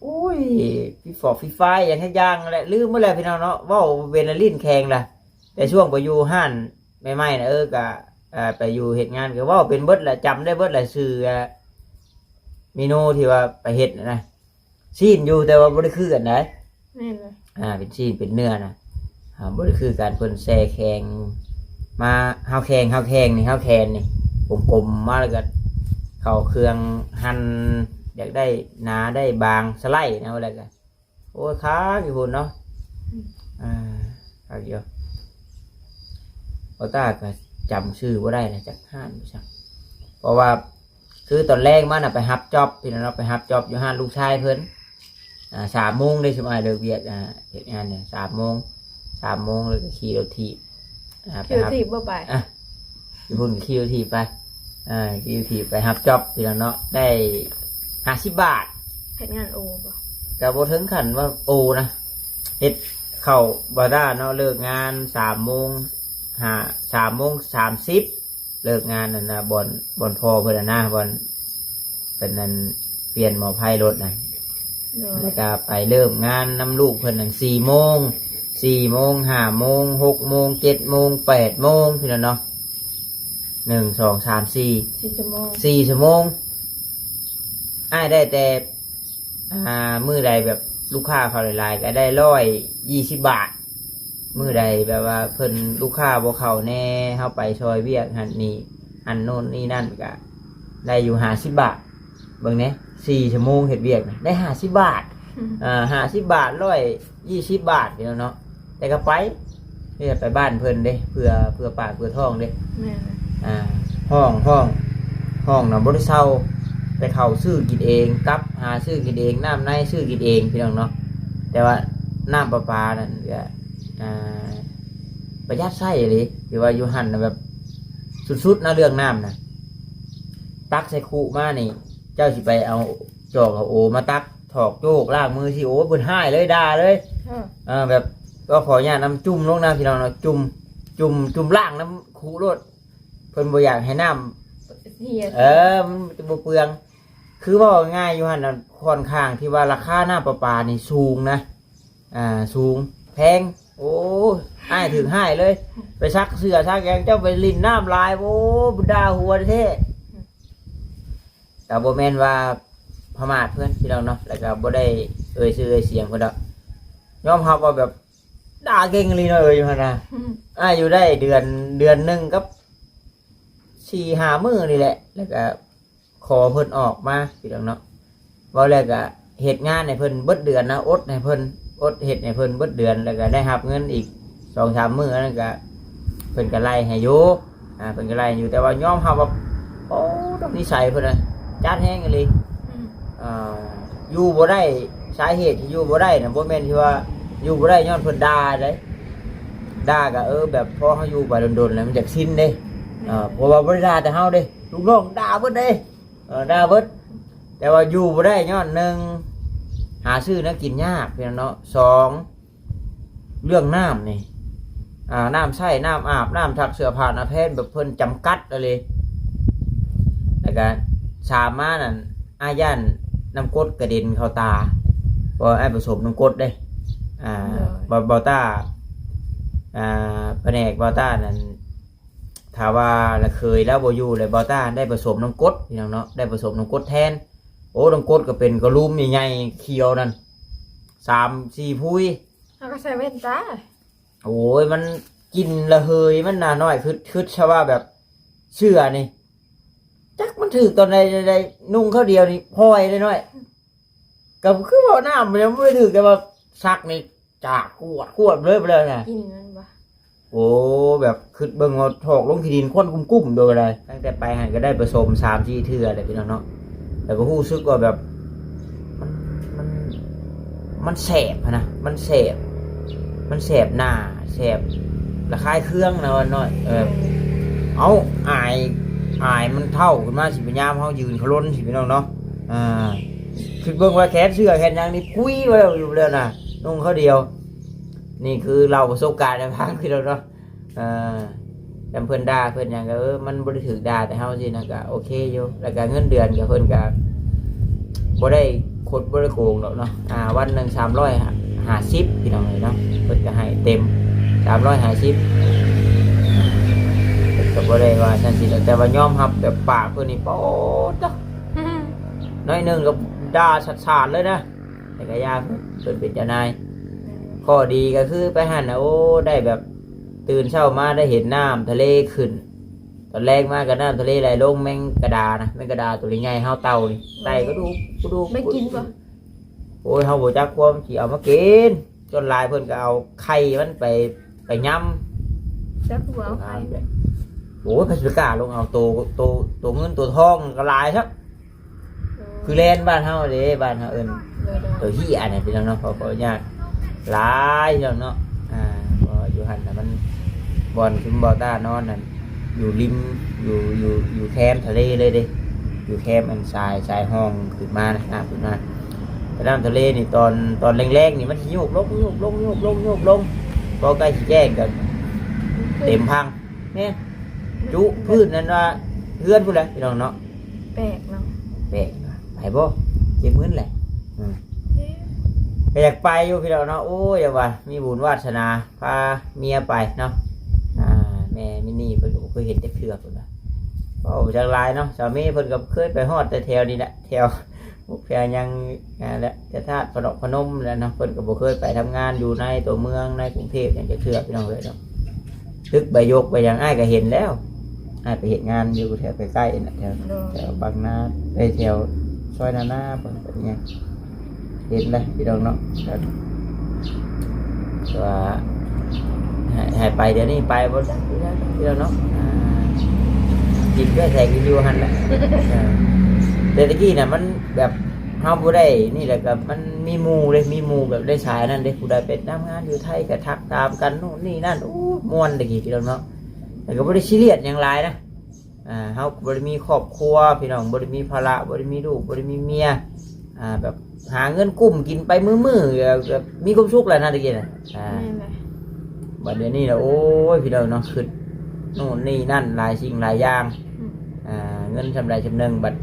ໂອ້ຍ ຟີຟອກຟີຟາຍ ຫຍັງຈັກຢ່າງແຫຼະ ລືມໝົດແລ້ວ ພີ່ນ້ອງເນາະ ເວົ້າເປັນລະ ລີ້ນແຂງລະ ແຕ່ຊ່ວງໄປຢູ່ຮ້ານໃໝ່ໆນະ ເອີ ກະ ເອີ ໄປຢູ່ເຮັດງານ ກໍເວົ້າເປັນເບິດແຫຼະ ຈຳໄດ້ເບິດແຫຼະ ຊື່ ເມນູທີ່ວ່າໄປເຮັດນະ ຊີ້ນຢູ່ ແຕ່ວ່າບໍ່ໄດ້ຄືກັນໃດ ແມ່ນແຫຼະ ອ່າ ເປັນຊີ້ນເປັນເນື້ອນະ ອ່າ ບໍ່ໄດ້ຄືກັນ ເພິ່ນແຊ່ແຂງມາ ເຮົາແຂງ ເຮົາແຂງນີ້ ເຮົາແຂນນີ້ ກົມໆມາ ແລ້ວກໍເຂົ້າເຄື່ອງ ຫັ່ນ ຢາກໄດ້ໜາໄດ້ບາງ ສະໄລນະ ແລ້ວກໍ ໂອ້ຍ ຄັກຢູ່ພຸ້ນເນາະ ອືມ ອ່າ ຄັກຢູ່ ບ່າວຕ້າກໍຈຳຊື່ບໍ່ໄດ້ລະ ຈັກຮ້ານຢູ່ໃສ ເພາະວ່າ ຄືຕອນແລງມານະ ໄປຮັບຈ໊ອບ ພີ່ນ້ອງເນາະ ໄປຮັບຈ໊ອບຢູ່ຮ້ານລູກຊາຍເພິ່ນ ອ່າ ສາມໂມງເດ້ ຊຸມອ້າຍເລີກວຽກ ອ່າ ເຮັດງານນີ້ ສາມໂມງ ສາມໂມງ ແລ້ວກໍຂີ່ລົດຖີບ ອ່າ ໄປຮັບ ຂີ່ລົດຖີບບໍ່ໄປ ອ່າ ຢູ່ພຸ້ນກໍຂີ່ລົດຖີບໄປ ອ່າ ຂີ່ລົດຖີບໄປຮັບຈັອບ ພີ່ນ້ອງເນາະ ໄດ້ຫ້າສິບບາດ. ເຮັດງານໂອບໍ່? ກໍບໍ່ເຖິງຂັ້ນວ່າໂອນະ ເຮັດເຂົ້າ ບໍ່ໄດ້ເນາະ ເລີກງານສາມໂມງ ຫ້າ ສາມໂມງສາມສິບ ເລີກງານນັ້ນນະ ບ່ອນ ບ່ອນພໍ່ເພິ່ນນະ ບ່ອນເພິ່ນນັ້ນປ່ຽນໝໍ້ໄຟລົດນະ ໂດຍ ແລ້ວກໍໄປເລີ່ມງານນຳລູກເພິ່ນນັ້ນສີ່ໂມງ ສີ່ໂມງ ຫ້າໂມງ ຫົກໂມງ ເຈັດໂມງ ແປດໂມງ ພີ່ນ້ອງເນາະ ໜຶ່ງ ສອງ ສາມ ສີ່ ສີ່ຊົ່ວໂມງ ສີ່ຊົ່ວໂມງ ອ້າຍໄດ້ແຕ່ ອ່າ ມື້ໃດແບບລູກຄ້າເຂົາຫຼາຍໆ ກໍໄດ້ຮ້ອຍຍີ່ສິບບາດ ມື້ໃດແບບວ່າເພິ່ນ ລູກຄ້າບໍ່ເຂົ້າແດ່ ເຮົາໄປຊ່ອຍວຽກຫັ້ນນີ້ ອັນໂນ້ນນີ້ນັ້ນ ກໍໄດ້ຢູ່ຫ້າສິບບາດ. ເບິ່ງແດ່ ສີ່ຊົ່ວໂມງເຮັດວຽກນະ ໄດ້ຫ້າສິບບາດ ອືມ ອ່າ ຫ້າສິບບາດ ຮ້ອຍຍີ່ສິບບາດ ພີ່ນ້ອງເນາະ ແຕ່ກໍໄປ ນີ້ໄປບ້ານເພິ່ນເດ້ ເພື່ອ ເພື່ອປາກເພື່ອທ້ອງເດ້ ແມ່ນ ອ່າ ຫ້ອງ ຫ້ອງ ຫ້ອງນະບໍ່ໄດ້ເຊົ່າ ໄປເຂົ້າຊື້ກິນເອງ ກັບຫາຊື້ກິນເອງ ນ້ຳໃນຊື້ກິນເອງ ພີ່ນ້ອງເນາະ ແຕ່ວ່ານ້ຳປະປານັ້ນກໍ ອ່າ ປະຢັດໃຊ້ອີ່ຫຼີ ຖືວ່າຢູ່ຫັ້ນນະແບບສຸດໆນະ ເລື່ອງນ້ຳນະ ຕັກໃສ່ຄຸມານີ້ ເຈົ້າຊິໄປເອົາຈອກເອົາໂອມາຕັກ ຖອກໂຈກ ລ້າງມືຊິ ໂອ້ຍ ເພິ່ນຮ້າຍເລີຍ ດ່າເລີຍ ເອີ ເອີ ແບບ ກໍຂໍອະນຸຍາດນຳຈຸ່ມລົງນະ ພີ່ນ້ອງເນາະ ຈຸ່ມ ຈຸ່ມ ຈຸ່ມລ້າງນຳຄຸໂລດ ເພິ່ນບໍ່ຢາກໃຫ້ນ້ຳ ເອີ ມັນຈະບໍ່ເປືອງ ຄືເວົ້າງ່າຍໆ ຢູ່ຫັ້ນນະ ຂ້ອນຂ້າງທີ່ວ່າລາຄານ້ຳປະປານີ້ສູງນະ ອ່າ ສູງ ແພງ ໂອ້ຍ ອ້າຍຖືກຮ້າຍເລີຍ ໄປຊັກເສື້ອຊັກຫຍັງ ເຈົ້າໄປຫຼິ້ນນ້ຳຫຼາຍ ໂອ້ ບັນດາຫົວແທ້ ກໍບໍ່ແມ່ນວ່າປະໝາດເພິ່ນ ພີ່ນ້ອງເນາະ ແລ້ວກໍບໍ່ໄດ້ເອີ່ຍຊື່ເອີ່ຍສຽງເພິ່ນດອກ ຍອມຮັບວ່າແບບດ່າເກັ່ງອີ່ຫຼີເນາະ ເອີ່ຍຢູ່ຫັ້ນນະ ອືມ ອ້າຍຢູ່ໄດ້ເດືອນ ເດືອນໜຶ່ງກັບສີ່ຫ້າມື້ນີ້ແຫຼະ ແລ້ວກໍຂໍເພິ່ນອອກມາ ພີ່ນ້ອງເນາະ ເວົ້າແລ້ວກໍເຮັດງານໃຫ້ເພິ່ນເບິດເດືອນນະ ອົດໃຫ້ເພິ່ນ ອົດເຮັດໃຫ້ເພິ່ນເບິດເດືອນ ແລ້ວກໍໄດ້ຮັບເງິນອີກສອງສາມມື້ ອັນນັ້ນກໍເພິ່ນກໍໄລ່ໃຫ້ຢູ່ ອ່າ ເພິ່ນກໍໄລ່ຢູ່ ແຕ່ວ່າຍອມຮັບວ່າ ໂອ້ ດອກນິໄສເພິ່ນນະ ຈັດແຮງອີ່ຫຼີ ອືມ ອ່າ ຢູ່ບໍ່ໄດ້ ສາເຫດທີ່ຢູ່ບໍ່ໄດ້ນະ ບໍ່ແມ່ນທີ່ວ່າຢູ່ບໍ່ໄດ້ຍ້ອນເພິ່ນດ່າເດ້ ດ່າກໍ ເອີ ແບບພໍເຮົາຢູ່ໄປດົນໆ ແລ້ວມັນຢາກຊິນເດ້ ເອີ ເພາະວ່າບໍ່ໄດ້ດ່າແຕ່ເຮົາເດ້ ລູກນ້ອງດ່າເບິດເດ້ ເອີ ດ່າເບິດ ແຕ່ວ່າຢູ່ບໍ່ໄດ້ຍ້ອນ ໜຶ່ງ ຫາຊື້ແນວກິນຍາກ ພີ່ນ້ອງເນາະ ສອງ ເລື່ອງນ້ຳນີ້ ອ່າ ນ້ຳໃຊ້ ນ້ຳອາບ ນ້ຳຊັກເສື້ອຜ້າໜ້າແພນ ແບບເພິ່ນຈຳກັດອີ່ຫຼີ ແລ້ວກະສາມມານັ້ນ ອ້າຍຢ້ານນ້ຳກົດກະເດັນເຂົ້າຕາ ເພາະອ້າຍປະສົມນ້ຳກົດເດ້ ອ່າ ໂດຍ ບ່າວ ບ່າວຕ້າ ອ່າ ພະແນກບ່າວຕ້ານັ້ນ ຖ້າວ່າລະເຄີຍລາວບໍ່ຢູ່ ແລ້ວບ່າວຕ້າໄດ້ປະສົມນ້ຳກົດ ພີ່ນ້ອງເນາະ ໄດ້ປະສົມນ້ຳກົດແທນ ໂອ້ ນ້ຳກົດກໍເປັນກະລຸມໃຫຍ່ໆຂຽວນັ້ນ ສາມສີ່ພູຍ ເຮົາກໍໃສ່ແວ່ນຕາ ໂອ້ຍ ມັນກິ່ນລະເຫີຍມັນນະນ້ອຍ ຄຶດ ຄຶດຊະວ່າແບບເສື້ອນີ້ ຈັກມັນຖືກຕອນໃດ ໃດ ນຸ່ງຄາວດຽວນີ້ພອຍເລີຍນ້ອຍ ກໍຄືເວົ້ານ້ຳມັນຍັງບໍ່ໄດ້ຖືກ ແຕ່ວ່າຊັກນີ້ຈາກຂວດ ຂວດເລີຍ ໄປເລີຍນະ ກິນມັນບໍ່ ໂອ້ ແບບຄຶດເບິ່ງວ່າຖອກລົງຂີ້ດິນຄວັນກຸ້ມໆ ໂດຍກໍໄດ້ ຕັ້ງແຕ່ໄປຫັ້ນກໍໄດ້ປະສົມສາມສີ່ເທື່ອແຫຼະ ພີ່ນ້ອງເນາະ ແລ້ວກໍຮູ້ສຶກວ່າແບບ ມັນ ມັນ ມັນແສບຫັ້ນນະ ມັນແສບ ມັນແສບໜ້າ ແສບ ລະຄາຍເຄືອງນະວ່ານ້ອຍ ເອີ ເອົ້າ ອາຍ ອາຍມັນເທົ້າຂຶ້ນມາ ຊິໄປຍາມເຮົາຢືນຂະລົນຊິ ພີ່ນ້ອງເນາະ ອ່າ ຄິດເບິ່ງວ່າແຂນເສື້ອແຂນຫຍັງນີ້ປຸຍໄວ້ຢູ່ແລ້ວນະ ນຸ່ງຄາວດຽວ ນີ້ຄືເລົ່າປະສົບການໃຫ້ຟັງ ພີ່ນ້ອງເນາະ ເອີ ຈຳເພິ່ນດ່າເພິ່ນຫຍັງກໍ ເອີ ມັນບໍ່ໄດ້ຖືກດ່າແຕ່ເຮົາຊີ້ນະ ກໍໂອເຄຢູ່ ແລ້ວກໍເງິນເດືອນກໍເພິ່ນກໍບໍ່ໄດ້ຄົດບໍ່ໄດ້ໂກງດອກເນາະ ອ່າ ວັນໜຶ່ງສາມຮ້ອຍຫ້າສິບ ພີ່ນ້ອງເອີຍເນາະ ເພິ່ນກໍໃຫ້ເຕັມສາມຮ້ອຍຫ້າສິບ ກໍບໍ່ໄດ້ວ່າຊັ້ນຊີ້ດອກ ແຕ່ວ່າຍອມຮັບແບບປາກເພິ່ນນີ້ ໂອ້ ຕະ ໜ້ອຍໜຶ່ງກໍດ່າສາດໆເລີຍນະ ແຕ່ກໍຢ່າ ເພິ່ນ ເພິ່ນເປັນເຈົ້ານາຍ ຂໍ້ດີກໍຄືໄປຫັ້ນນະ ໂອ້ ໄດ້ແບບ ຕື່ນເຊົ້າມາໄດ້ເຫັນນ້ຳທະເລຂຶ້ນ ຕອນແລງມາກໍນ້ຳທະເລໄຫຼລົງ ແມງກະດານະ ແມງກະດາຕົວໃຫຍ່ໆ ເຮົາເຕົ່ານີ້ ໂອ້ ໄຕ່ກະດູກກະດູກ ໄດ້ກິນບໍ່? ໂອ້ຍ ເຮົາບໍ່ຈັກຄວາມ ຊິເອົາມາກິນ ສ່ວນຫຼາຍເພິ່ນກໍເອົາໄຂ່ມັນໄປ ໄປຍຳ ຈັກບໍ່ເອົາໄຂ່ ໂອ້ຍ ໃຜຊິໄປກ້າລົງເອົາໂຕ ໂຕ ໂຕເງິນໂຕທອງກໍຫຼາຍຄັກ ໂອ້ ຄືແລນບ້ານເຮົາເດ້ ບ້ານເຮົາເອີ້ນ ໂດຍ ໂດຍ ໂດຍ ເອີ ເຮີ້ຍ ອັນນັ້ນພີ່ນ້ອງເນາະ ເພາະ ເພາະຍາກຫຼາຍພີ່ນ້ອງເນາະ ອ່າ ເພາະວ່າຢູ່ຫັ້ນນະ ມັນ ບ່ອນຊຸມເບົາຕ້ານອນນັ້ນ ຢູ່ລິມ ຢູ່ ຢູ່ ຢູ່ແຄມທະເລເລີຍເດ້ ຢູ່ແຄມອັນຊາຍ ຊາຍຮ່ອງຂຶ້ນມານະ ນ້ຳຂຶ້ນມາ ແຕ່ນ້ຳທະເລນີ້ ຕອນ ຕອນແລງໆນີ້ ມັນຊິໂຍກລົງ ໂຍກລົງ ໂຍກລົງ ໂຍກລົງ ພໍໃກ້ຊິແຈ້ງກໍເຕັມພັງ ແມ່ນ ຈຸພື້ນນັ້ນວ່າເຮືອນພຸ້ນແຫຼະພີ່ນ້ອງເນາະ. ແປກເນາະ ແປກ ໄປບໍ່? ເຈັບເງິນແຫຼະ ອືມ ເອີ ກໍຢາກໄປຢູ່ພີ່ນ້ອງເນາະ ໂອ້ຍ ຢ່າວ່າມີບຸນວາດສະໜາພາເມຍໄປເນາະ ອ່າ ແມ່ມິນນີ້ເພິ່ນກໍບໍ່ເຄີຍເຫັນຈັກເທື່ອພຸ້ນນະ ເວົ້າຈັກຫຼາຍເນາະ ສາວເມເພິ່ນກໍເຄີຍໄປຮອດແຕ່ແຖວນີ້ແຫຼະ ແຖວ ມຸກແພຍັງ ອ່າ ແຫຼະ ແຕ່ທາດພະນອກພະນົມແຫຼະເນາະ ເພິ່ນກໍບໍ່ເຄີຍໄປທຳງານຢູ່ໃນຕົວເມືອງໃນກຸງເທບຫຍັງຈັກເທື່ອ ພີ່ນ້ອງເອີຍເນາະ ຕຶກໃບຢົກໃບຫຍັງ ອ້າຍກໍເຫັນແລ້ວ ອ້າຍໄປເຮັດງານຢູ່ແຖວໃກ້ໆນັ້ນແຫຼະ ແຖວ ໂດຍ ແຖວບາງນາ ເອີຍ ແຖວຊອຍນານາ ເພິ່ນເປັນຫຍັງ ເຫັນແລ້ວພີ່ນ້ອງເນາະ ແຕ່ວ່າໃຫ້ ໃຫ້ໄປດຽວນີ້ໄປບໍ່ໄດ້ ພີ່ນ້ອງເນາະ ອ່າ ກິນໄປໃສກິນຢູ່ຫັ້ນແຫຼະ ເອີ ແຕ່ຕະກີ້ນະມັນແບບ ເຮົາບໍ່ໄດ້ນີ້ແຫຼະ ກໍມັນມີໝູ່ເດ້ ມີໝູ່ແບບໄດ້ສາຍນັ້ນເດ້ ຜູ້ໃດໄປທຳງານຢູ່ໄທກໍທັກຖາມກັນໂນ່ນນີ້ນັ້ນ ໂອ້ ມ່ວນຕະກີ້ພີ່ນ້ອງເນາະ ແຕ່ກໍບໍ່ໄດ້ຊີຣຽສຫຍັງຫຼາຍນະ ອ່າ ເຮົາກໍບໍ່ໄດ້ມີຄອບຄົວພີ່ນ້ອງ ບໍ່ໄດ້ມີພາລະ ບໍ່ໄດ້ມີລູກ ບໍ່ໄດ້ມີເມຍ ອ່າ ແບບຫາເງິນກຸ້ມກິນໄປມື້ໆ ກໍ ກໍມີຄວາມສຸກແລ້ວນະຕະກີ້ນະ ອ່າ ແມ່ນແຫຼະ ບັດດຽວນີ້ລະ ໂອ້ຍ ພີ່ນ້ອງເນາະ ຄິດໂນ່ນນີ້ນັ້ນຫຼາຍສິ່ງຫຼາຍຢ່າງ ອືມ ອ່າ ເງິນສ່ຳໃດສ່ຳໜຶ່ງ ບັດ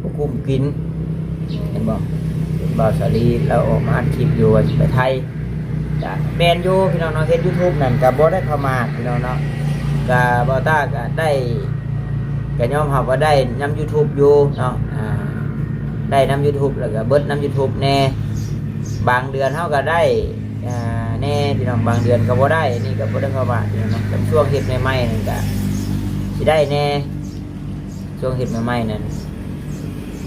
ບໍ່ກຸ້ມກິນ ແມ່ນ ເຫັນບໍ່? ເຫັນບ່າວສາລີລາວອອກມາອັດຄລິບຢູ່ວ່າຊິໄປໄທ ກະແມ່ນຢູ່ພີ່ນ້ອງເນາະ ເຮັດຢູທູບນັ້ນກະບໍ່ໄດ້ປະໝາດພີ່ນ້ອງເນາະ ກະບ່າວຕ້າກະໄດ້ ກະຍອມຮັບວ່າໄດ້ນຳຢູທູບຢູ່ເນາະ ອ່າ ໄດ້ນຳຢູທູບ ແລ້ວກະເບິດນຳຢູທູບແດ່ ບາງເດືອນເຮົາກະໄດ້ ອ່າ ແດ່ພີ່ນ້ອງ ບາງເດືອນກໍບໍ່ໄດ້ ອັນນີ້ກໍບໍ່ໄດ້ປະໝາດພີ່ນ້ອງເນາະ ແຕ່ຊ່ວງເຮັດໃໝ່ໆນັ້ນກະຊິໄດ້ແດ່ ຊ່ວງເຮັດໃໝ່ໆນັ້ນ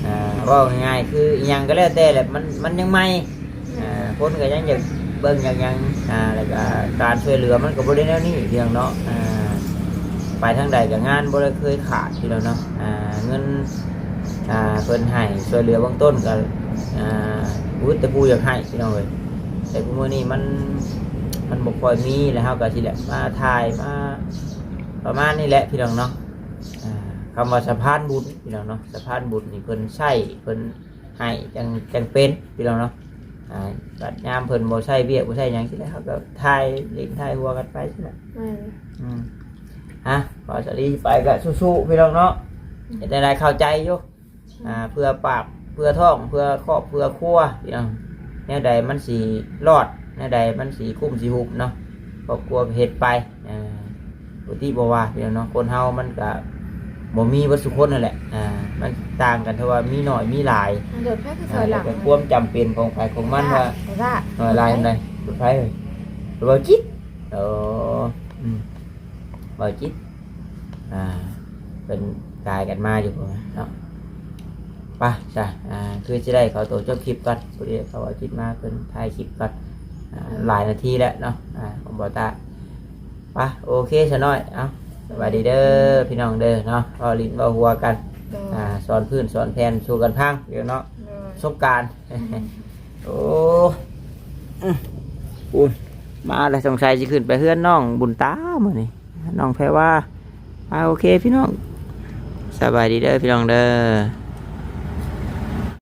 ອ່າ ເວົ້າງ່າຍໆ ຄືອີ່ຫຍັງກໍແລ້ວແຕ່ແຫຼະ ມັນ ມັນຍັງໃໝ່ ອ່າ ຄົນກໍຍັງຢາກເບິ່ງຢາກຫຍັງ ອ່າ ແລ້ວກໍການຊ່ວຍເຫຼືອມັນກໍບໍ່ໄດ້ແນວນີ້ພີ່ນ້ອງເນາະ ອ່າ ໄປທາງໃດກໍງານບໍ່ໄດ້ເຄີຍຂາດພີ່ນ້ອງເນາະ ອ່າ ເງິນ ອ່າ ເພິ່ນໃຫ້ຊ່ວຍເຫຼືອເບື້ອງຕົ້ນກໍ ອ່າ ອຸດແຕ່ຜູ້ຢາກໃຫ້ພີ່ນ້ອງເອີຍ ແຕ່ທຸກມື້ນີ້ມັນ ມັນບໍ່ຄ່ອຍມີ ແລ້ວເຮົາກໍຊິແບບມາຖ່າຍມາປະມານນີ້ແຫຼະພີ່ນ້ອງເນາະ ອ່າ ຄຳວ່າສະພານບຸນພີ່ນ້ອງເນາະ ສະພານບຸນນີ້ເພິ່ນໃຊ້ ເພິ່ນໃຫ້ຈັ່ງ ຈັ່ງເປັນພີ່ນ້ອງເນາະ ອ່າ ບັດຍາມເພິ່ນບໍ່ໃຊ້ວຽກບໍ່ໃຊ້ຫຍັງຊີ້ແລ້ວ ເຮົາກໍຖ່າຍຫຼິ້ນຖ່າຍຫົວກັນໄປຊີ້ແຫຼະ ແມ່ນ ອືມ ຮະ ບ່າວສາລີໄປກໍສູ້ໆ ພີ່ນ້ອງເນາະ ອືມ ເຮັດແນວໃດເຂົ້າໃຈຢູ່ ອ່າ ເພື່ອປາກເພື່ອທ້ອງ ເພື່ອຄອບເພື່ອຄົວ ພີ່ນ້ອງ ແນວໃດມັນຊິລອດ ແນວໃດມັນຊິຄຸ້ມຊິຫຸບເນາະ ຄອບຄົວກໍເຮັດໄປ ອ່າ ບໍ່ຕິບໍ່ວ່າພີ່ນ້ອງເນາະ ຄົນເຮົາມັນກະບໍ່ມີເບິດສູ່ຄົນຫັ້ນແຫຼະ ອ່າ ມັນຕ່າງກັນເທົ່າວ່າມີໜ້ອຍມີຫຼາຍ ລົດໃຜຄືຖອຍຫຼັງ ອ່າ ແລ້ວກໍຄວາມຈຳເປັນຂອງໃຜຂອງມັນວ່າ ເອີ ຫຼາຍປານໃດ ລົດໃຜ ລົດເບົາຈິດ ເອີ ອືມ ເບົາຈິດ ອ່າ ເພິ່ນກາຍກັນມາຢູ່ພຸ້ນເນາະ ໄປຊະ ອ່າ ຄືຊິໄດ້ຂໍຕົວຈົບຄລິບກ່ອນ ພໍດີເຂົາເອົາຄລິບມາ ເພິ່ນຖ່າຍຄລິບກ່ອນ ອ່າ ອືມ ຫຼາຍນາທີແລ້ວເນາະ ອ່າ ຂອງບ່າວຕ້າ ໄປ ໂອເຄຊະນ້ອຍ ເອົ້າ ສະບາຍດີເດີ ອືມ ພີ່ນ້ອງເດີເນາະ ເວົ້າຫຼິ້ນເວົ້າຫົວກັນ ໂດຍ ອ່າ ສອນພື້ນສອນແຜ່ນສູ່ກັນຟັງເດີເນາະ ໂດຍ ປະສົບການ ອືມ ໂອ້ ອືມ ປູນ ມາແລ້ວ ສົງໄສຊິຂຶ້ນໄປເຮືອນນ້ອງບຸນຕາມື້ນີ້ ນ້ອງແພວາ ອ່າ ໂອເຄພີ່ນ້ອງ ສະບາຍດີເດີພີ່ນ້ອງເດີ.